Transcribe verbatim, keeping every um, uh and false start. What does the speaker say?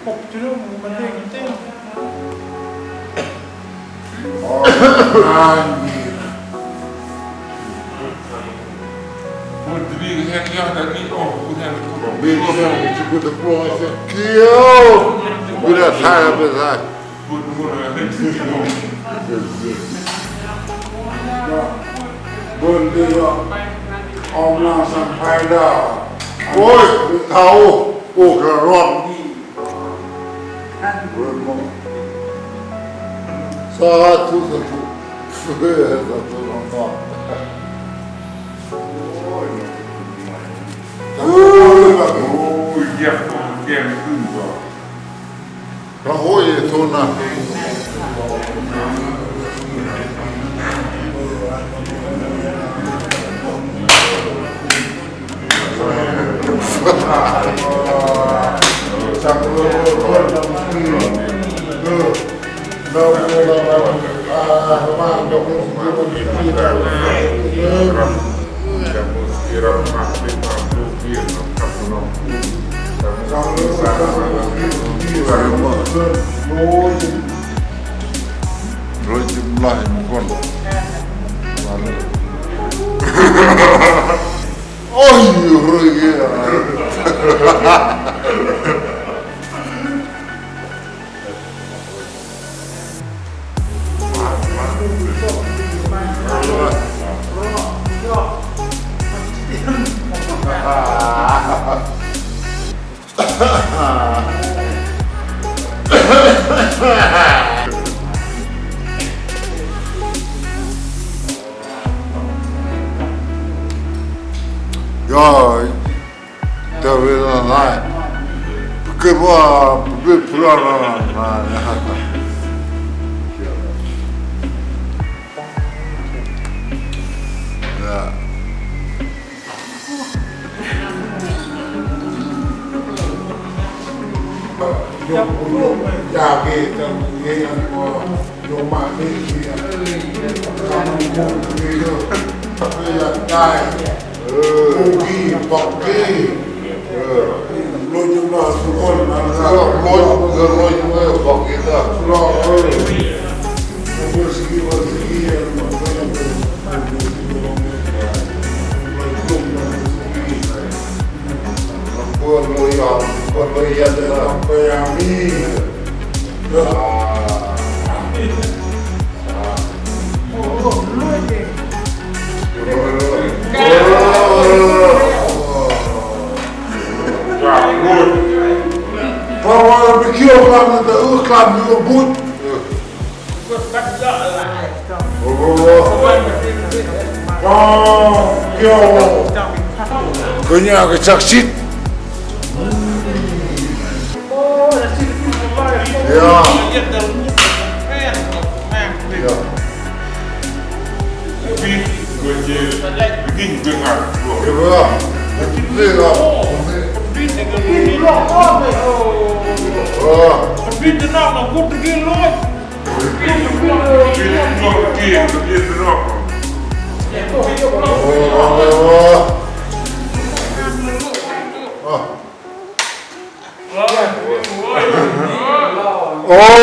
Anjir. Bini yang cukup tepung aja. Kio. Udah saya besar. Bun dia om langsung faida. Oi, tahu. Oh, kerong. Satu, satu. Satu nomor. Oh, iya, iya, iya. Raho ye tona. Oi, oi, iya. Ya, tapi na, na. Ke ba, be pula na, na, na. Ya. Kenya ke saksit. Ya. Ya.